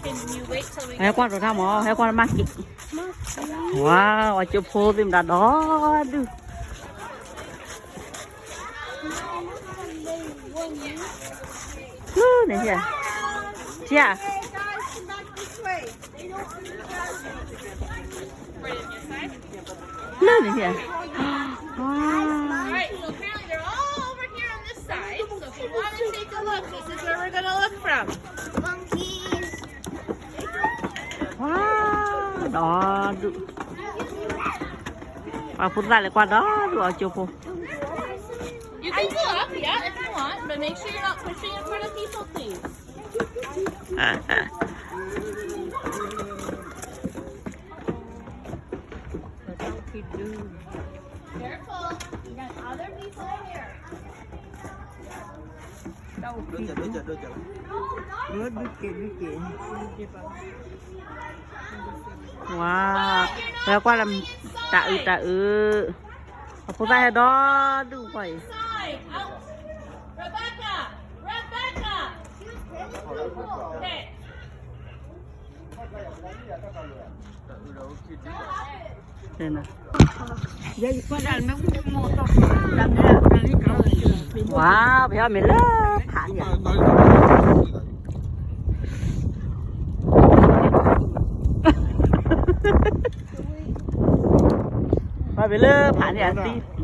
ဟဲကွၢ်ဒီးတၢ်မး, ဟဲကွၢ်တၢ်မးက့ၤ. ဝါ, အကၠိဖိသ့ၣ်မတၤဒီဒူၣ်. လၢန့ၣ်, ထံဧါ. Look at here. Wow. All right, so apparently they're all over here on this side. So if you want to take a look, this is where we're going to look from. Monkeys. ဝါ, ဒီဒူၣ်. ပှၤဖိသၣ်လဲၤကွၢ်ဒီဒူၣ်အကၠိဖိ. You can go up, yeah, if you want, but make sure you're not pushing in front of people, please. Careful, you got other people in here. Wow, ပှၤကွၢ်လၢ တၢ်အုးတၢ်အုး, အဖိသၣ်ဟဲဒီဒူၣ်ကွၢ်အံၤ. Inside, out. Rebecca, Rebecca. Okay. ဝါ, ပဟဲမ့ၢ်လၢဖးန့ၣ်ဧါ. ပဟဲမ့ၢ်လၢဖးန့ၣ်ဧါ, သံ